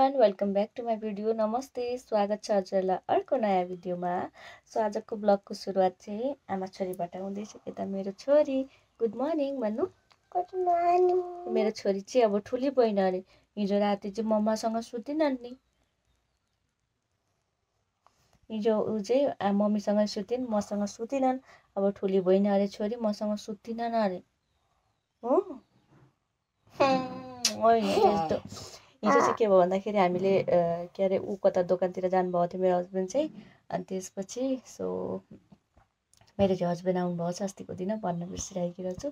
Everyone, welcome back to my video. नमस्ते, स्वागत छ हजुरलाई अर्को नयाँ भिडियोमा। सो आजको ब्लगको सुरुवात चाहिँ आमा छोरीबाट हुँदैछ। यता मेरो छोरी गुड मर्निङ भन्नु। Good morning. मेरो छोरी चाहिँ अब ठुली बहिनी अरे। हिजो राति चाहिँ मम्मासँग सुतिनन् नि। हिजो ऊ चाहिँ मम्मीसँग सुतिन्, मसँग सुतिनन्। अब ठुली बहिनी अरे छोरी, मसँग सुतिनन् अरे हो। यस्तो हिजो चाहिँ के भयो भन्दाखेरि हामीले के अरे ऊ कता दोकानतिर जानुभएको थियो मेरो हस्बेन्ड चाहिँ। अनि त्यसपछि सो मेरो चाहिँ हस्बेन्ड आउनुभएको छ अस्तिको दिन भन्न बिर्सिरहेकी रहेछु।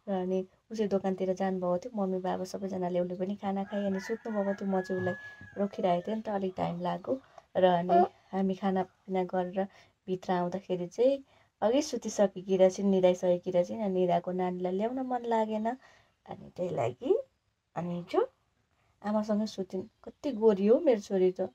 र अनि ऊ चाहिँ दोकानतिर जानुभएको थियो। मम्मी बाबा सबैजनाले उसले पनि खाना खायो अनि सुत्नुभएको थियो। म चाहिँ उसलाई रोकिरहेको थिएँ नि त, अलिक टाइम लाग्यो। र अनि हामी खानापिना गरेर भित्र आउँदाखेरि चाहिँ अघि सुतिसकेकी रहेछन्, निदाइसकेकी रहेछन्। अनि निदाएको नानीलाई ल्याउन मन लागेन अनि त्यही लागि अनि हिजो आमासँगै सुतिन्। कति गोरी हो मेरो छोरी त,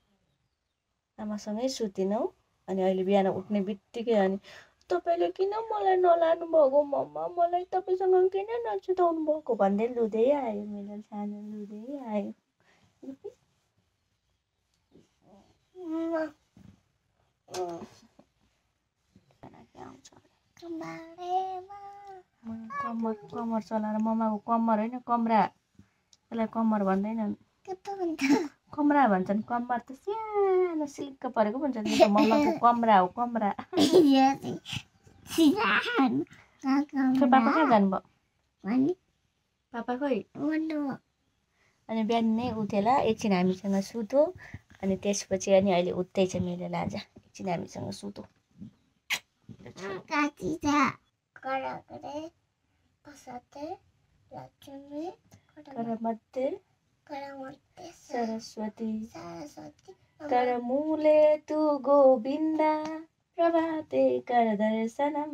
आमासँगै सुतिन् हौ। अनि अहिले बिहान उठ्ने बित्तिकै अनि तपाईँले किन मलाई नलानु भएको मम्मा, मलाई तपाईँसँग किन नसुताउनु भएको भन्दै लुँदै आयो। मेरो सानो लुँदै आयो। कम्मर चलाएर मम्माको कम्मर होइन कमरा, त्यसलाई कम्मर भन्दैनन्, कमरा भन्छन्। कम्मर त सानो सिल्क परेको भन्छन्, यो त मम्माको कमरा हो कमरा। पापा कहाँ जानुभयो? पापा खोइ। अनि बिहान नै उठेर एकछिन हामीसँग सुत्यो। अनि त्यसपछि अनि अहिले उठ्दैछ मेरो लाजा, एकछिन हामीसँग सुत्यो। सरस्वती करमूले तु गोविन्दा प्रभाते कर दर्शनम।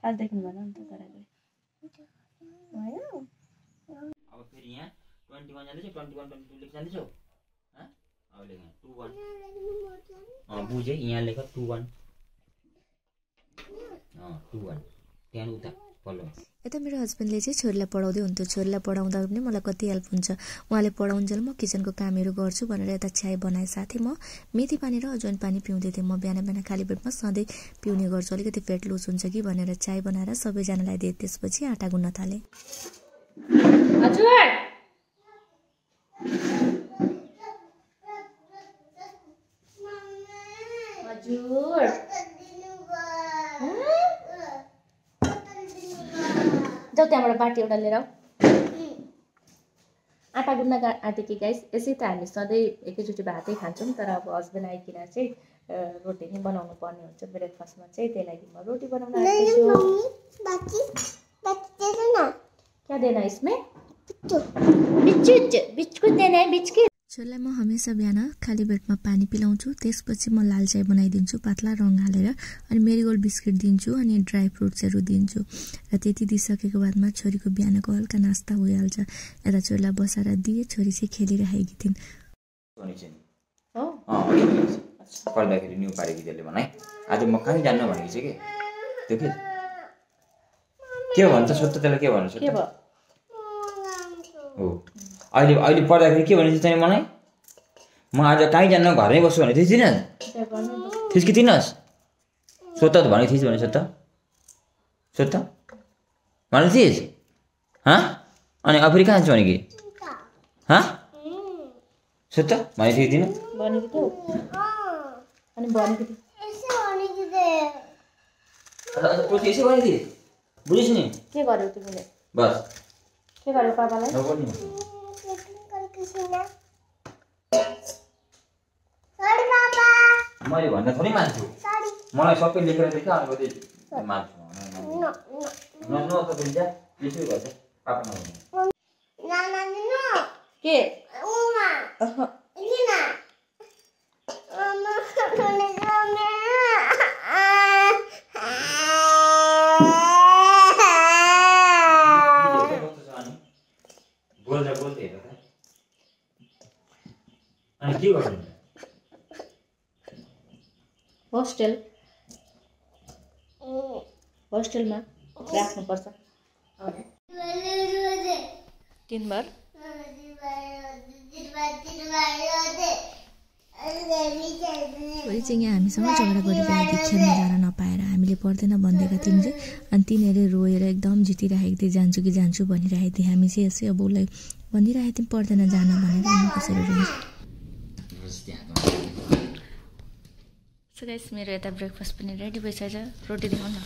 फाल्दैखिन भन नि त गराएको। अब फेरि यहाँ 21 जाँदैछ, 21 22 लेख जाँदैछौ। अब लेख 21 बुझे, यहाँ लेख 21 21 त्यहाँ उता फलो। यता मेरो हस्बेन्डले चाहिँ छोरीलाई पढाउँदै हुन्थ्यो। छोरीलाई पढाउँदा पनि मलाई कति हेल्प हुन्छ। उहाँले पढाउन्जेल म किचनको कामहरू गर्छु भनेर यता चाय बनाए साथै म मेथी पानी र अजवाइन पानी पिउँदै थिएँ। म बिहान बिहान खाली पेटमा सधैँ पिउने गर्छु, अलिकति फेट लुज हुन्छ कि भनेर चाय बनाएर सबैजनालाई दिएँ। त्यसपछि आँटा गुन्न थालेँ। जाऊ त्यहाँबाट बाटी एउटा लिएर आऊ। आँटा गुन्न आँटेकी गाइस। यसै त हामी सधैँ एकैचोटि भातै खान्छौँ, तर अब हस्बेन्ड आइकन चाहिँ रोटी नै बनाउनु पर्ने हुन्छ ब्रेकफास्टमा चाहिँ। त्यही लागि म रोटी बनाउन आँटेछु। क्या देना इसमें? बिस्कुट देना है, बिस्कुट। छोरीलाई म हमेसा बिहान खाली पेटमा पानी पिलाउँछु। त्यसपछि म लाल चाय बनाइदिन्छु पातला रङ हालेर, अनि मेरीगोल्ड बिस्किट दिन्छु अनि ड्राई फ्रुट्सहरू दिन्छु। र त्यति दिइसकेको बादमा छोरीको बिहानको हल्का नास्ता भइहाल्छ। यता छोरीलाई बसाएर दिए, छोरी चाहिँ खेलिरहेकी थिइन्। पढ्दाखेरि न्यु पारेकी त्यसले भन है। आज म कहीँ जान्न भनेको चाहिँ त्यो के भन्छ सोध्छ त्यसलाई, के भन्नु सोध्छ हो। अहिले पढ्दाखेरि के भनेको चाहिँ मलाई, म आज कहीँ जान्न घरमै बस्छु भनेको थिइस् कि थिइनस्? सोध्त त भनेको थिइस् भने सोध्त भनेको थिइस्? अनि अब फेरि कहाँ जान्छु भने कि सोध्त भनेको थिइस् किन? यसो भनेको थिइस्, बुझिस् नि? के गर्यौ तिमीले? बस के गर्यौ पापालाई? मैले भन्दा थोरै मान्छु, मलाई सबै लेखेर देख्छ अनि कति मान्छु। यसो गर्छ पापा नभन्नु के बोल्दै हेर त। अनि के गर्नु? होस्टेलमा राख्नुपर्छ। दिनभर भोलि चाहिँ यहाँ हामीसँग झगडा गरिरहेको थियो खेल्न जान नपाएर हामीले पर्दैन भनिदिएका थियौँ चाहिँ अनि तिनीहरूले रोएर एकदम जितिरहेको थिएँ जान्छु कि जान्छु भनिरहेको थिएँ हामी चाहिँ यसै अब उसलाई भनिरहेको थियौँ पर्दैन जान भनेर उनी कसरी रोन्छ सो गाइस मेरो यता ब्रेकफास्ट पनि रेडी भइसकेछ रोटी देखाउँ न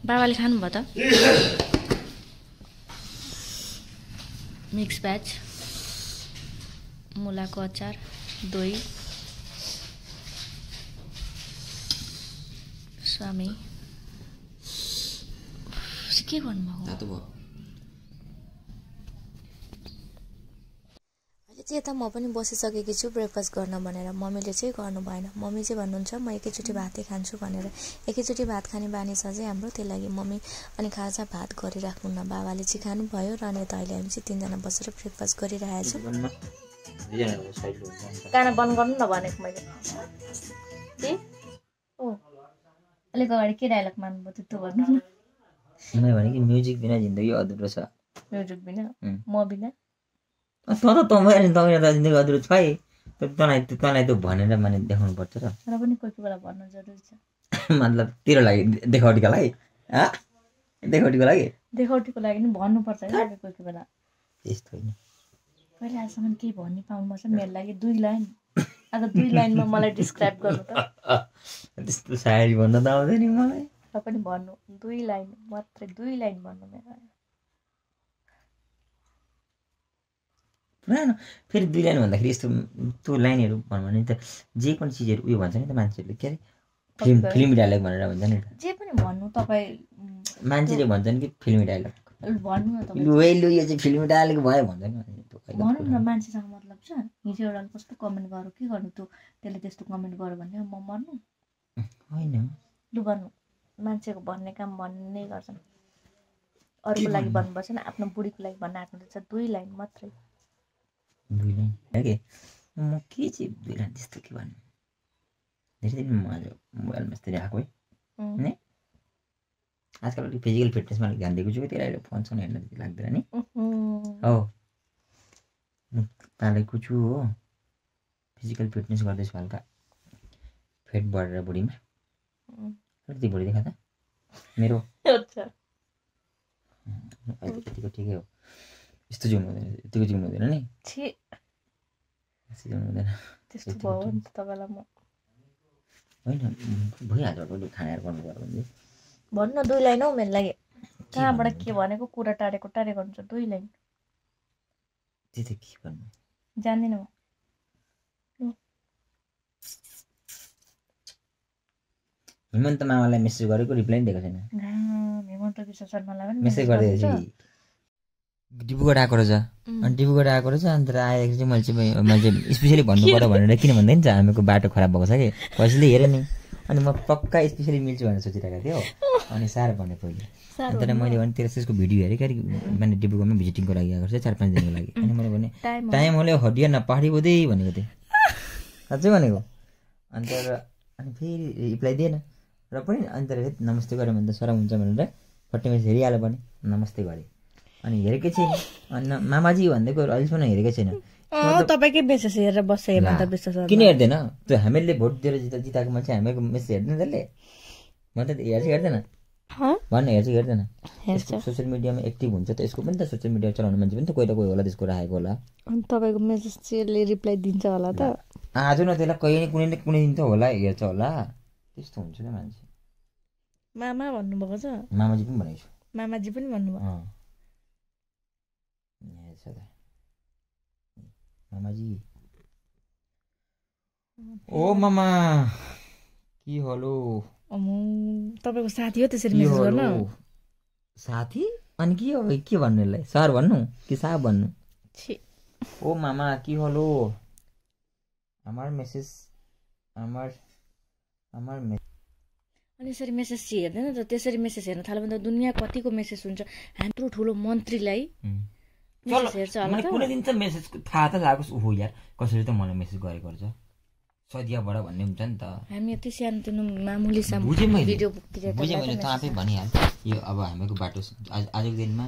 बाबाले खानुभयो त मिक्स भेज मुलाको अचार दही स्वामी के गर्नुभयो अहिले चाहिँ यता म पनि बसिसकेकी छु ब्रेकफास्ट गर्न भनेर मम्मीले चाहिँ गर्नु भएन मम्मी चाहिँ भन्नुहुन्छ म एकैचोटि भातै खान्छु भनेर एकैचोटि भात खाने बानी छ चाहिँ हाम्रो त्यही लागि मम्मी अनि खाजा भात गरिराख्नुहुन्न बाबाले चाहिँ खानुभयो र अनि यता अहिले हामी चाहिँ तिनजना बसेर ब्रेकफास्ट गरिरहेको छौँ गाना बन्द गर्नु न भनेको मैले अलिक अगाडि के डायलग मान्नुभयो त्यो भन्नु न मैले भने कि म्युजिक बिना जिन्दगी अधुरो छ म्युजिक बिना म बिना तपाईँ त जिन्दगी अधुरो छ है तँलाई त भनेर माने देखाउनु पर्छ र पनि कोही बेला भन्नु जरुरी छ मतलब तेरो लागि देखावटीको लागि देखावटीको लागि नि भन्नुपर्छ है कोही बेला त्यस्तो होइन कहिले आजसम्म केही भन्नु पाउनु पर्छ मेरो लागि 2 लाइन आज 2 लाइनमा मलाई डिस्क्राइब गर्नु त त्यस्तो सायरी भन्न त आउँदैन नि मलाई र पनि भन्नु 2 लाइन मात्रै 2 लाइन भन्नु मेरो पुरानो फेरि 2 लाइन भन्दाखेरि यस्तो त्यो लाइनहरू भन्नु भने त जे पनि चिजहरू उयो भन्छ नि त मान्छेहरूले के अरे फिल्मी डायलग भनेर भन्छ नि जे पनि भन्नु तपाईँ मान्छेले भन्छन् कि फिल्मी डायलग भन्नु न तपाईँ लु यो चाहिँ फिल्मी डायलग भयो भन्छ नि भन्नु न मान्छेसँग मतलब छ हिजो एउटा कस्तो कमेन्ट गर्यो के गर्नु त्यसले त्यस्तो कमेन्ट गर्यो भने म मर्नु होइन लु भन्नु मान्छेको भन्ने काम भन्ने गर्छन् अरूको लागि भन्नुपर्छ नि आफ्नो बुढीको लागि भन्न आँट्नु रहेछ 2 लाइन मात्रै 2 लाइन के म के चाहिँ 2 लाइन त्यस्तो के भन्नु धेरै दिन म आज मोबाइलमा यस्तै आएको है नि आजकल फिजिकल फिटनेसमा अलिक ध्यान दिएको छु त्यही लागि फोन सोन हेर्न त्यति लाग्दैन नि हो म तालेको छु हो फिजिकल फिटनेस गर्दैछु हल्का फेट बढेर बुढीमा कति बुढी देखा त मेरो यतिको ठिकै हो यस्तो जिउनु हुँदैन यतिको जिउनु हुँदैन नि जिउनु हुँदैन त्यस्तो भयो नि तपाईँलाई म होइन भइहाल्छ अहिले खानाहरू गर्नु पर्यो भने भन्नु न 2 लाइन हौ मेरो लागि कहाँबाट के भनेको कुरा टाढेको हुन्छ 2 लाइन त्यही त के भन्नु जान्दिनँ म हेमन्त मामालाई मेसेज गरेको रिप्लाई पनि दिएको छैन हेमन्त विश्व शर्मालाई पनि मेसेज गरिदिएछु डिब्रुगढ आएको रहेछ अनि डिब्रुगढ आएको रहेछ अन्त आएको चाहिँ मैले स्पेसली भन्नु पर्यो भनेर किन भन्दैन त हामीको बाटो खराब भएको छ कि कसैले हेऱ्यो नि अनि म पक्का स्पेसली मिल्छु भनेर सोचिरहेको थिएँ हो अनि साह्रो भने पहिले अन्त मैले भने तेरो त्यसको भिडियो हेरेँ क्या मैले डिब्रुगढमा भिजिटिङको लागि आएको थिएँ 4-5 दिनको लागि अनि मैले भने टाइम होले हडिया न पहाडी बोदै भनेको थिएँ साँच्चै भनेको अन्त अनि फेरि रिप्लाई दिएन र पनि अन्त नमस्ते गरेँ भने त सरम हुन्छ भनेर फट्टे मेसेज हेरिहाल्यो भने नमस्ते गरेँ अनि हेरेकै छैन अनि मामाजी भन्दैको अहिलेसम्म हेरेकै छैन तपाईँकै मेसेज हेरेर बस्छ हेमन्त विश्व शर्मा किन हेर्दैन त्यो हामीले भोट दिएर जिताएको मान्छे हामीको मेसेज हेर्दैन त्यसले म त हेर्छ हेर्दैन भन्न हेर्दैन सोसियल मिडियामा एक्टिभ हुन्छ त यसको पनि त सोसियल मिडिया चलाउने मान्छे पनि त कोही न कोही होला त्यसको राखेको होला अनि तपाईँको मेसेज चाहिँ रिप्लाई दिन्छ होला त आज न त्यसलाई कुनै न कुनै दिन त होला हेर्छ होला त्यस्तो हुन्छ क्या मान्छे मामा भन्नुभएको छ मामाजी पनि भनेको छु मामाजी पनि भन्नुभयो मामाजी ओ मामा के हलो तपाईँको साथी हो त्यसरी मेसेज गर्न साथी अनि के हो के भन्नुलाई सर भन्नु कि साहब भन्नु ओ मामा के हलो আমার মেসেজ अनि यसरी मेसेज चाहिँ हेर्दैन त त्यसरी मेसेज हेर्न थाल्यो भने त दुनियाँ कतिको मेसेज हुन्छ हाम्रो ठुलो मन्त्रीलाई मेसेज हेर्छ होला त कुनै दिन त मेसेज थाहा त लागोस् ओहो यार कसैले त मलाई मेसेज गरेको रहेछ सदियाबाट भन्ने हुन्छ नि त हामी यति सानो तिनो मामुली भिडियो बुझेँ मैले त आफै भनिहाल्छु यो अब हामीको बाटो आजको दिनमा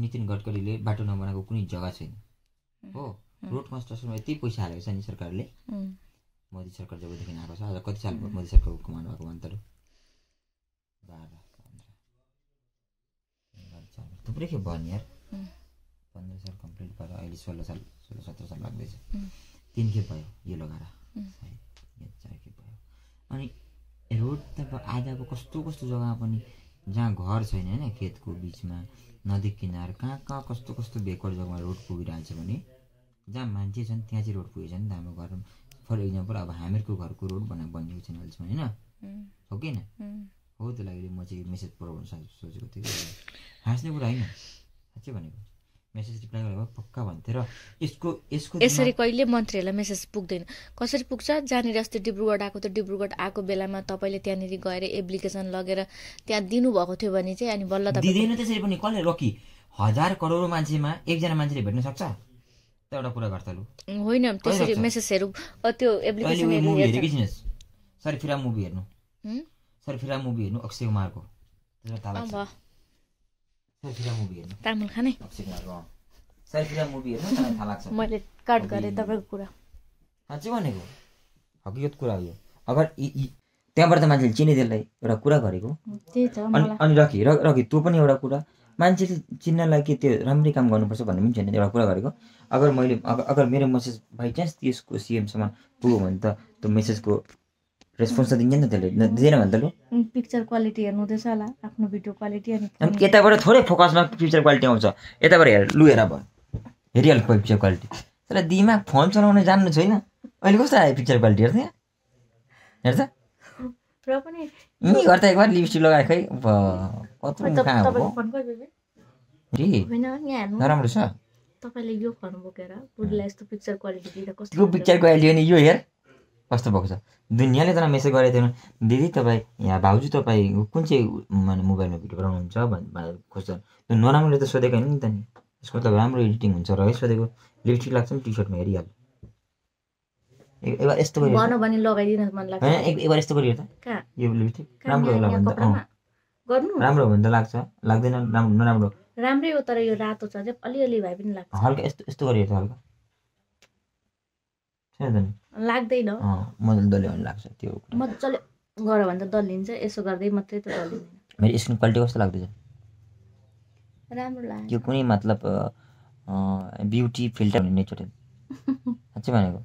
नितिन गडकरीले बाटो नबनाएको कुनै जग्गा छैन हो रोड कन्स्ट्रक्सनमा यति पैसा हालेको छ नि सरकारले मोदी सरकार जबदेखि आएको छ आज कति साल मोदी सरकार कमान्ड भएको भन्नु त 12 थुप्रै खेप भयो नि यार 15 साल कम्प्लिट भएर अहिले 16 साल 17 साल लाग्दैछ 3 खेप भयो यो लगाएर 4 खेप भयो अनि रोड त आजको कस्तो कस्तो जग्गा पनि जहाँ घर छैन हैन खेतको बीचमा नदी किनार कहाँ कस्तो कस्तो बेकवर जग्गामा रोड पुगिरहेछ भने जहाँ मान्छे छन् त्यहाँ चाहिँ रोड पुगेछ नि त हाम्रो घर फर एक्जाम्पल अब हामीहरूको घरको रोड बनिएको छैन अहिलेसम्म होइन हो कि होइन हो त्यो लागि म चाहिँ मेसेज पढाउन सोचेको थिएँ हाँस्ने कुरा होइन साँच्चै भनेको मेसेज रिप्लाई गरेको पक्का भन्थेँ र यसको यसरी कहिले मन्त्रीहरूलाई मेसेज पुग्दैन कसरी पुग्छ जहाँनिर अस्ति डिब्रुगढ आएको थियो डिब्रुगढ आएको बेलामा तपाईँले त्यहाँनिर गएर एप्लिकेसन लगेर त्यहाँ दिनुभएको थियो भने चाहिँ अनि बल्ल दिँदैन त्यसरी पनि कसले रोकी 1000 करोड मान्छेमा एकजना मान्छेले भेट्न सक्छ त एउटा कुरा गर्छ लु होइन त्यसरी मेसेजहरू त्यो एप्लिकेसन हेरेको सरफिरा मुभी हेर्नु अक्षय कुमारको सरफिरा मुभी हेर्नु तामुल खाने अक्षय कुमारको सरफिरा मुभी हेर्नु मलाई थाहा लाग्छ मैले काट गरेँ तपाईँको कुरा साँच्चै भनेको हकिकत कुरा हो यो अगर त्यहाँबाट त मान्छेले चिने त्यसलाई एउटा कुरा गरेको त्यही त अनि रकी त्यो पनि एउटा कुरा मान्छेले चिन्नलाई के त्यो राम्रै काम गर्नुपर्छ भन्ने पनि छैन एउटा कुरा गरेको अगर मेरो मेसेज बाई चान्स त्यसको सिएमसम्म पुग्यो भने त त्यो मेसेजको रेस्पोन्स त दिन्छ नि त त्यसले दिँदैन भने त लु पिक्चर क्वालिटी हेर्नु हुँदैछ होला आफ्नो भिडियो क्वालिटी अनि यताबाट थोरै फोकसमा पिक्चर क्वालिटी आउँछ यताबाट हेरिहाल भयो हेरिहाल्नु पिक्चर क्वालिटी त्यसलाई दिमाग फोन चलाउन जान्नु छैन अहिले कस्तो आयो पिक्चर क्वालिटी हेर्छ र पनि यी गर्दा एकबार लिपस्टिक लगाए खै कत्रो कहाँ हो नराम्रो छ तपाईँले यो फोन बोकेर बुढीलाई यस्तो पिक्चर क्वालिटी दिँदा कस्तो त्यो पिक्चर क्वालिटी अनि यो हेर कस्तो भएको छ दुनियाँले त मेसेज गरेको थिएन दिदी तपाईँ यहाँ भाउजू तपाईँ कुन चाहिँ मोबाइलमा भिडियो बनाउनुहुन्छ भनेर खोज्छ त्यो नराम्रोले त सोधेको होइन नि त नि यसको मतलब राम्रो एडिटिङ हुन्छ र है सोधेको लिपस्टिक लाग्छ नि टी सर्टमा हेरिहाल एकबार यस्तो गरी भन भने लगाइदिन मन लाग्छ हैन एकबार यस्तो गरी हेर्दा कहाँ यो लिपस्टिक राम्रो होला भन्दा गर्नु राम्रो हो भन्दा लाग्छ लाग्दैन नराम्रो राम्रै हो तर यो रातो छ चाहिँ अलिअलि भए पनि लाग्छ हल्का यस्तो गरी हेर्दा हल्का छैन लाग्दैन मजाले दल्यो लाग्छ त्यो मजाले गर भने त दल्लिन्छ यसो गर्दै मात्रै त दल्लिँदैन मेरो स्किन क्वालिटी कस्तो लाग्दैछ राम्रो लाग्छ यो कुनै मतलब ब्युटी फिल्टर भन्ने नेचुरल साँच्चै भनेको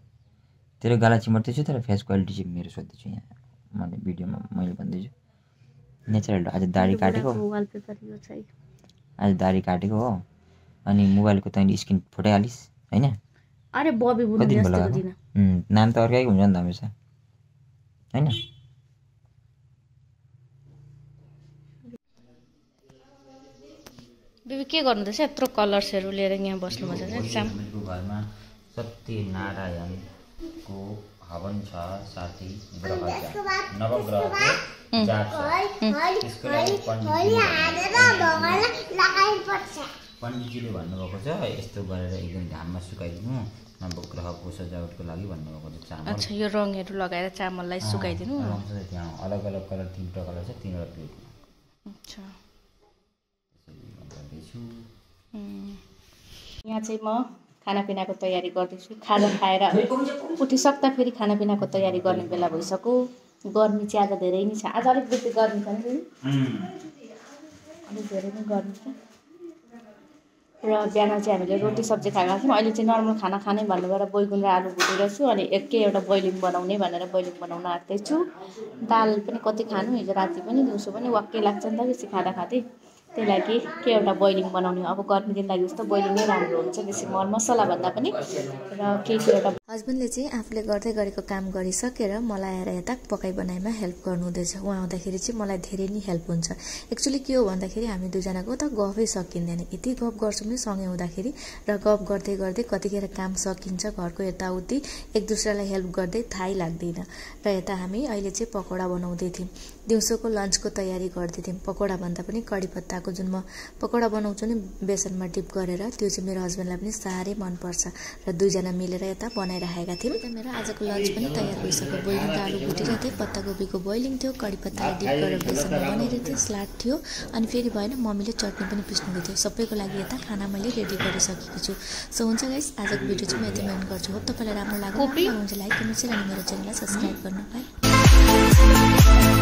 तेरो गाला चिमर्दैछु तर फेस क्वालिटी चाहिँ मेरो सोध्दैछु यहाँ मैले भिडियोमा मैले भन्दैछु नेचुरल आज दाढी काटेको आज दाढी काटेको हो अनि मोबाइलको तैँले स्क्रिन फुटाइहालिस् होइन अरे बबी बुनु जस्तो दिन नाम त अर्कै हुन्छ नि त हमेसा हैन बेबी के गर्नुहुँदैछ यत्रो कलर्सहरू लिएर यहाँ बस्नुभएको छ मेरो घरमा सत्यनारायणको हवन छ साथै नवग्रहको जाप छ त्यसको लागि पण्डितजीले भन्नुभएको छ यस्तो गरेर एकदम घाममा सुकाइदिनु नवग्रहको सजावटको लागि भन्नुभएको छ चामल अच्छा यो रङहरू लगाएर चामललाई सुकाइदिनु त्यहाँ अलग अलग कलर 3वटा कलर छ 3वटा प्लेटमा अच्छा यहाँ चाहिँ म खानापिनाको तयारी गर्दैछु खाजा खाएर उठिसक्दा फेरि खानापिनाको तयारी गर्ने बेला भइसक्यो गर्मी चाहिँ आज धेरै नै छ आज अलिक बेसी गर्मी छ नि अलिक धेरै नै गर्मी छ र बिहान चाहिँ हामीले रोटी सब्जी खाएका थियौँ अहिले चाहिँ नर्मल खाना खाने भन्नु भएर बैगुन र आलु भुटिरहेछु अनि एकै एउटा बोइलिङ बनाउने भनेर बोइलिङ बनाउन आँट्दैछु दाल पनि कति खानु हिजो राति पनि दिउँसो पनि वाक्कै लाग्छ नि त बेसी खाँदा खाँदै त्यही लागि के एउटा बोइलिङ बनाउने अब गर्मी दिन लागि जस्तो बोइलिङै राम्रो हुन्छ बेसी मरमसला भन्दा पनि र के एउटा हस्बेन्डले चाहिँ आफूले गर्दै गरेको काम गरिसकेर मलाई आएर यता पकाइ बनाइमा हेल्प गर्नुहुँदैछ उहाँ आउँदाखेरि चाहिँ मलाई धेरै नै हेल्प हुन्छ एक्चुअली के हो भन्दाखेरि हामी दुईजनाको त गफै सकिँदैन यति गफ गर्छौँ नि सँगै हुँदाखेरि र गफ गर्दै गर्दै कतिखेर काम सकिन्छ घरको यताउति एक दुस्रालाई हेल्प गर्दै थाहै लाग्दैन र यता हामी अहिले चाहिँ पकौडा बनाउँदै थियौँ दिउँसोको लन्चको तयारी गर्दै थियौँ पकौडा भन्दा पनि कडी पत्ताको पकोडाको जुन म पकोडा बनाउँछु नि बेसनमा डिप गरेर, त्यो चाहिँ मेरो हस्बेन्डलाई पनि साह्रै मनपर्छ र दुईजना मिलेर यता बनाइराखेका थियौँ। यता मेरो आजको लन्च पनि तयार भइसक्यो। बोइलिङको आलु भुटिरहेको थिएँ, पत्ताकोपीको बोइलिङ थियो, कडी पत्तालाई डिप गरेर बेसनमा बनाइरहेको थिएँ, सलाद थियो, अनि फेरि भएन मम्मीले चटनी पनि पिस्नुभएको थियो। सबैको लागि यता खाना मैले रेडी गरिसकेको छु। सो हुन्छ गाइस, आजको भिडियो चाहिँ म यतिमा एन्ड गर्छु। होप तपाईँलाई राम्रो लाग्यो। हुन्छ लाइक गर्नु, सेयर अनि मेरो च्यानललाई सब्सक्राइब गर्नु। बाई।